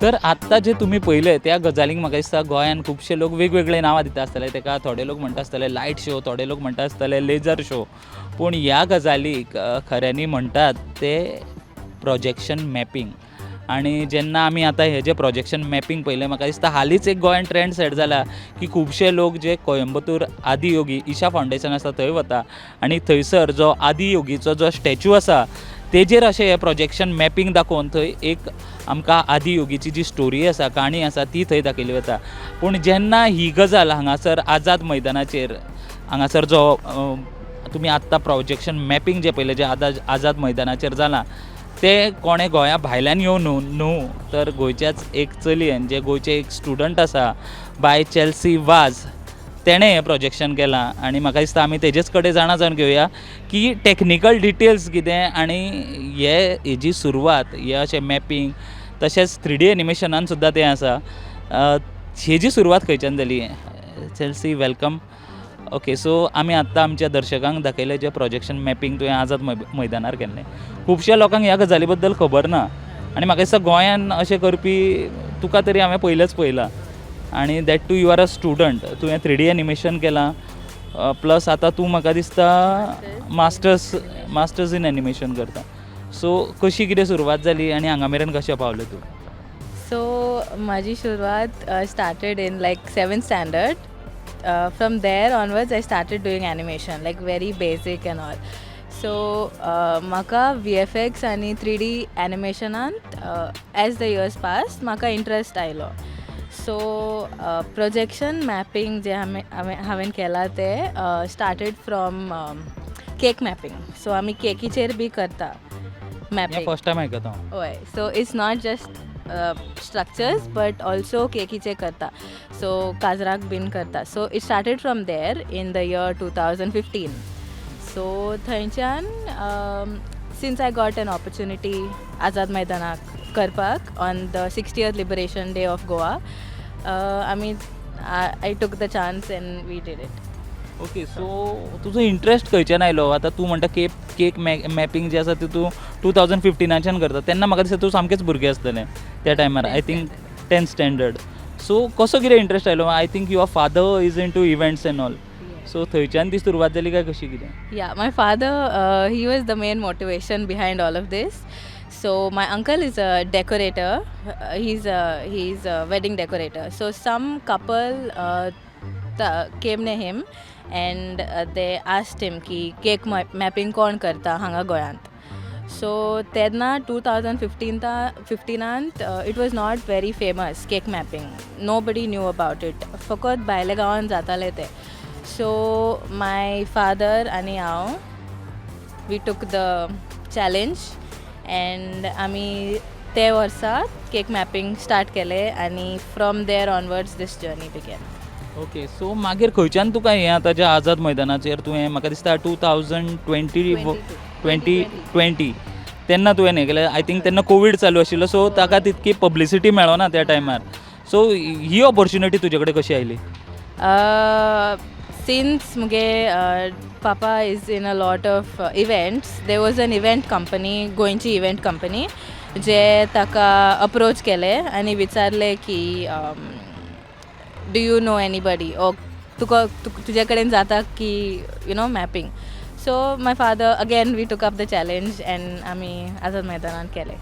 तर आत्तां जे तुमी पळयलें त्या गजालींक म्हाका दिसता गोंयान खुबशे लोक वेगवेगळे नांवां दिता आसतले ताका. थोडे लोक म्हणटा आसतले लायट शो, थोडे लोक म्हणटा आसतले लेजर शो, पूण ह्या गजालीक खऱ्यांनी म्हणटात ते प्रोजेक्शन मॅपींग. आनी जेन्ना आमी आतां हें जें प्रोजेक्शन मॅपींग पळयलें, म्हाका दिसता हालींच एक गोंयान ट्रेंड सेट जाला की खुबशे लोक जे कोयंबतूर आदी योगी इशा फावंडेशन आसा थंय वता आनी थंयसर जो आदी योगीचो जो स्टॅच्यू आसा तेजेर अशें हें प्रोजेक्शन मॅपींग दाखोवन थंय एक आमकां आदी योगीची जी स्टोरी आसा, काणी आसा, ती थंय दाखयली वता. पूण जेन्ना ही गजाल हांगासर आझाद मैदानाचेर हांगासर जो तुमी आत्तां प्रोजेक्शन मॅपींग जें पळयलें, जें आझाद मैदानाचेर जालां, तें कोणें गोंया भायल्यान येवन न्हू न्हू तर गोंयच्याच एक चलयेन, जें गोंयचें एक स्टुडंट आसा, बाय चॅल्सी वाज, तेणें हें प्रोजेक्शन केलां. आनी म्हाका दिसता आमी तेजेच कडेन जाणा जावन घेवया की टॅक्निकल डिटेल्स कितें आनी हे हेजी सुरवात हे अशें मॅपींग तशेंच 3D एनिमेशनान सुद्दां तें आसा, हेजी सुरवात खंयच्यान जाली. चॅल्सी, welcome. Okay, so आमी आत्तां आमच्या दर्शकांक दाखयलें जें प्रोजेक्शन मॅपींग तुवें आझाद मैदानार केल्लें. खुबश्या लोकांक ह्या गजाली बद्दल खबर ना आनी म्हाका दिसता गोंयान अशें करपी तुका तरी हांवें पयलेंच पळयलां आनी that too you are a student. तुवें 3D animation केलां, प्लस आतां तूं म्हाका दिसता मास्टर्स इन एनिमेशन करता. सो कशी कितें सुरवात जाली आनी हांगा मेरेन कशें पावलें तूं? सो म्हाजी सुरवात started in like seventh standard. From there onwards I started doing animation, like very basic and all. So म्हाका VFX आनी 3D एनिमेशनांत एज the years pass म्हाका इंट्रस्ट आयलो. सो प्रोजेक्शन मॅपिंग जे हांवें केलां तें started from cake mapping. So आमी केकीचेर बी करता मॅपिंग. फर्स्ट टायम आयकता हांव. हय, so it's not just structures but also केकीचे करता, सो काजराक बीन करता. So it started from there in the year 2015. So थंयच्यान since I got an opportunity Azad मैदानाक करपाक on the 60th Liberation Day of Goa, आमी I took the chance and we did it. Okay, so तुजो interest खंयच्यान आयलो? आतां तूं म्हणटा cake mapping जें आसा तें तूं 2015चान करता. तेन्ना म्हाका दिसता तूं सामकेंच भुरगें आसतलें त्या टायमार, I think 10th standard. So कसो कितें इंट्रस्ट आयलो? I think your father is into events and all, so थंयच्यान ती सुरवात जाली काय कशी कितें? Yeah, my father, he was the main motivation behind all of this. So my uncle is a decorator. He's a wedding decorator. So some couple came near him and they asked him की cake mapping कोण करता हांगा गोंयांत. So तेन्ना 2015 फिफ्टिनांत it was not very famous, cake mapping. Nobody knew about it. फकत भायल्या गांवांत जाताले ते. सो my father आनी हांव, we took the challenge and आमी ते वर्सा केक मॅपिंग स्टार्ट केलें आनी from there onwards this journey began. Okay, so मागीर खंयच्यान तुका हें आतां जें आझाद मैदानाचेर तुवें म्हाका दिसता 2020 2020 तेन्ना तुवें हें केलें. I think तेन्ना कोवीड चालू आशिल्लो, सो ताका तितकी पब्लिसिटी मेळना त्या टायमार. सो ही ऑपॉर्च्युनिटी तुजे कडेन कशी आयली? सिन्स मुगे पापा is in a lot of events, there was an event company, गोंयची इव्हेंट कंपनी, जे ताका अप्रोच केले आनी विचारले की do you know anybody or तुका तुजे कडेन जाता की mapping. So my father, again, we took up the challenge and आमी आझाद मैदानान केलें.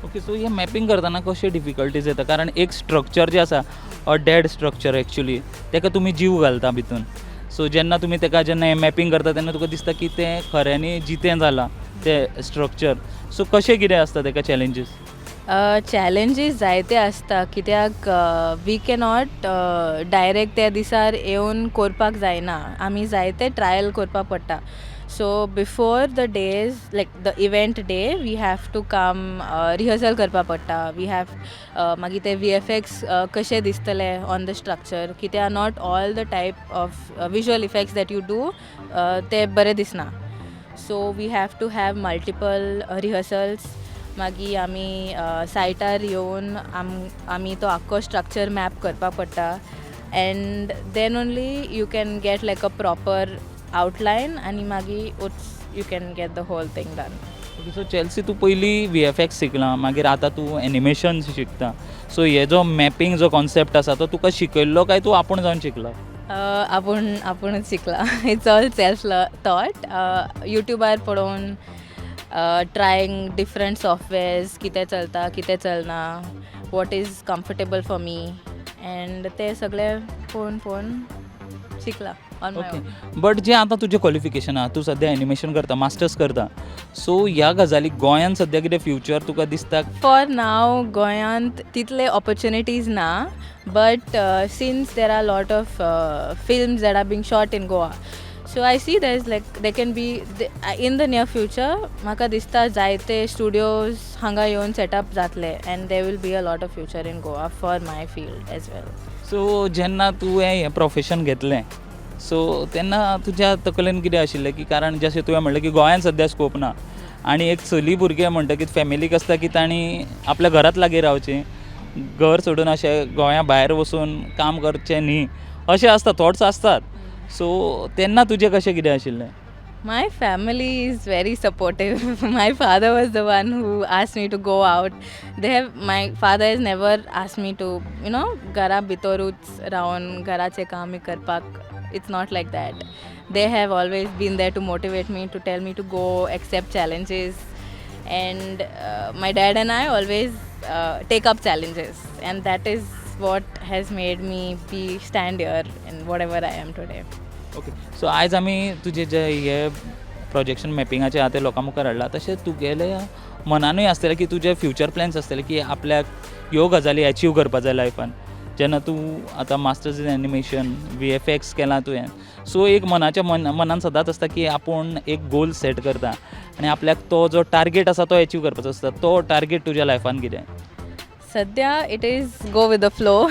ओके, सो हें मॅपिंग करतना कश्यो डिफिकल्टीज येता? कारण एक स्ट्रक्चर जें आसा, अ डेड स्ट्रक्चर एक्चुली, ताका तुमी जीव घालता भितून. सो जेन्ना तुमी ताका जेन्ना हें मॅपिंग करता तेन्ना तुका दिसता की तें खऱ्यांनी जितें जालां तें स्ट्रक्चर. सो कशें कितें आसता ताका चॅलेंजीस? चॅलेंजीस जायते आसता कित्याक we cannot direct त्या दिसार येवन करपाक जायना. आमी जायते ट्रायल करपाक पडटा. So before the days, like the event day, we have to come, rehearsal करपाक पडटा. We have मागीर ते व्हीएफएक्स कशे दिसतले ऑन the structure, कित्याक not all the type of visual effects that you do ते बरे दिसना. So we have to have multiple rehearsals. मागीर आमी सायटार येवन आमी तो आख्खो स्ट्रक्चर मॅप करपाक पडटा and then only you can get like a proper outline आनी मागीर you can get the whole thing done. Okay, so Chelsea, तूं पयलीं व्हीएफएक्स शिकलां, मागीर आतां तूं एनिमेशन शिकता. सो हे जो मॅपिंग जो कॉन्सेप्ट आसा तो तुका शिकयल्लो काय तूं आपूण जावन शिकला? आपूण आपूणच शिकला. It's all self taught, युट्यूबार पळोवन, ट्रायंग डिफरंट सॉफ्टवेअर्स, कितें चलता कितें चलना, what is comfortable for me, and ते सगळें पळोवन पळोवन शिकला ऑन my. Okay, but जें आतां तुजें क्वॉलिफिकेशन आहा, तूं सद्या एनिमेशन करता, मास्टर्स करता, सो ह्या गजालीक गोंयान सद्या कितें फ्युचर तुका दिसता? फॉर नाव गोंयांत तितले ऑपॉर्च्युनिटीज ना, but since there are lot of films that are being shot in Goa, so I see there is like they can be in the near future. म्हाका दिसता जायते स्टुडियोज हांगा येवन सेटअप जातले and there will be a lot of future in Goa for my field as well. So जेन्ना तुवें हें profession घेतलें, सो तेन्ना तुज्या तकलेन कितें आशिल्लें की, कारण जशें तुवें म्हणलें की गोंयांत सद्या स्कोप ना आनी एक चली भुरगें म्हणटकीच फॅमिलीक आसता की तांणी आपल्या घरात लागीं रावचें, घर सोडून अशें गोंया भायर वचून काम करचें न्ही, अशें आसता, थॉट्स आसतात. सो तेन्ना तुजें कशें कितें आशिल्लें? My family is very supportive. My father was the one who asked me to go out. They have My father has never asked me to घरा भितरूच रावन घराचें काम करपाक. It's not like that. They have always been there to motivate me, to tell me to go, accept challenges. And my dad and I always take up challenges, and that is what has made me be stand here in whatever I am today. Okay, so आयज आमी तुजे जे हे projection मॅपिंगाचे आहा ते लोकां मुखार हाडला, तशें तुगेले मनानूय आसतलें की तुजे फ्युचर प्लॅन्स आसतले की आपल्याक ह्यो गजाली एचीव करपा जाय लायफान. जेन्ना तूं आतां masters in animation, VFX केलां तुवें, सो एक मनाच्या मन मनान सदांच आसता की आपूण एक गोल सेट करता आनी आपल्याक तो जो टार्गेट आसा तो एचीव करपाचो आसता. तो टार्गेट तुज्या लायफान कितें? सद्या it is go with the flow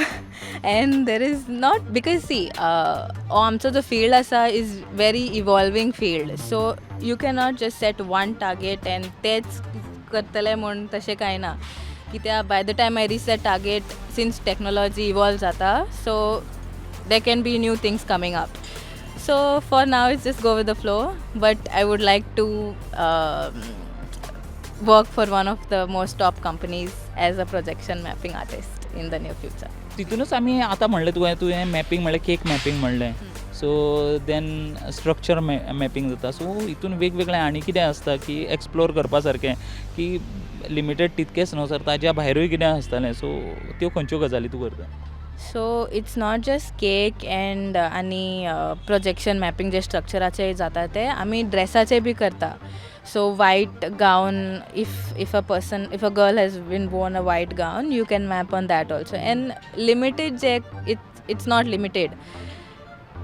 and there is not, because see, हो आमचो जो फिल्ड आसा is very evolving field, so you cannot just set one target and तेच करतले म्हूण तशें कांय ना, कित्याक by the time I reach the target, since technology evolve जाता, so there can be new things coming up. So for now it's just go with the flow, but I would like to work for one of the most top companies as a projection mapping artist in the near future. तितूनच आमी आतां म्हणलें, तुवें mapping म्हणलें, cake mapping म्हणलें, so then structure mapping जाता. So हितून वेगवेगळें आनी कितें आसता की एक्सप्लोर करपा सारकें, की लिमिटेड तितकेंच न्हू सर, ताज्या भायरूय कितें आसतलें? सो त्यो खंयच्यो गजाली तूं करता? So it's not just cake and आनी प्रोजेक्शन मॅपिंग जे स्ट्रक्चराचे जाता, ते आमी ड्रेसाचे बी करता. So white gown, if a person, if a girl has been worn a white gown, you can map on that also. And limited J it's not limited.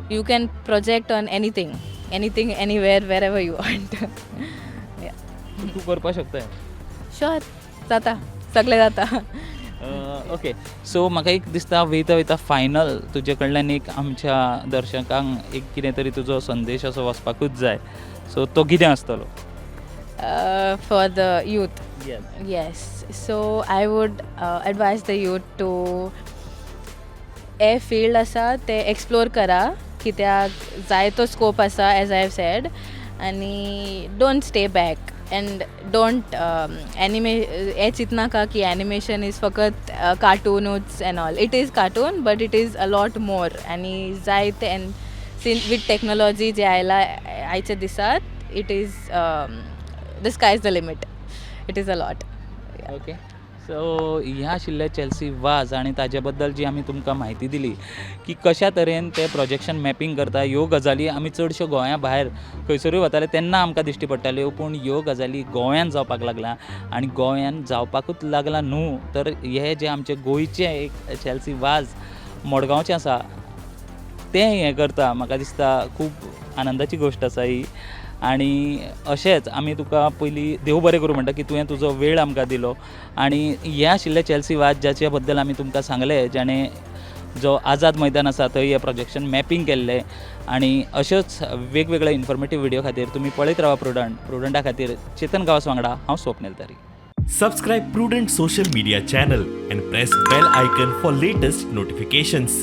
You can project on anything, anything, anywhere, wherever you want. तूं करपाक शकता? Sure, जाता, सगळें जाता. Okay, so म्हाका एक दिसता, वयता वयता फायनल तुजे कडल्यान एक आमच्या दर्शकांक एक कितें तरी तुजो संदेश असो वचपाकूच जाय, सो तो कितें आसतलो? For the youth? Yes. So I would advise the youth to hey field आसा ते एक्सप्लोर करा, कित्याक जायतो स्कोप आसा, एज I have said, आनी don't stay back and don't हें चिंतनाका की एनिमेशन is फकत कार्टुनूच and all. It is cartoon, but it is a lot more. आनी जायते एंड सिन विथ टॅक्नोलॉजी जे आयला आयच्या दिसात, it is the sky is the limit. It is a lot. Okay. So हें आशिल्लें चॅल्सी वाज आनी ताजे बद्दल जी आमी तुमकां म्हायती दिली की कश्या तरेन ते प्रोजेक्शन मॅपींग करता. ह्यो गजाली आमी चडश्यो गोंया भायर खंयसरूय वताले तेन्ना आमकां दिश्टी पडटाल्यो, पूण ह्यो गजाली गोंयान जावपाक लागला आनी गोंयान जावपाकूच लागला न्हू, तर हे जे आमचे गोंयचे एक चॅल्सी वाज मडगांवचें आसा तें हें करता. म्हाका दिसता खूब आनंदाची गोश्ट आसा ही. आनी अशेंच आमी तुका पयलीं देव बरें करूं म्हणटा की तुवें तुजो वेळ आमकां दिलो. आनी हें आशिल्लें चॅल्सी वाज जाचे बद्दल आमी तुमकां सांगलें, जाणें जो आझाद मैदान आसा थंय हें प्रोजेक्शन मॅपींग केल्लें. आनी अश्योच वेगवेगळे इन्फॉर्मेटीव व्हिडियो खातीर तुमी पळयत रावा प्रुडंट. प्रुडंटा खातीर चेतन गांवस वांगडा हांव स्वप्नील तारी. Subscribe Prudent social media channel and press bell icon for latest notifications.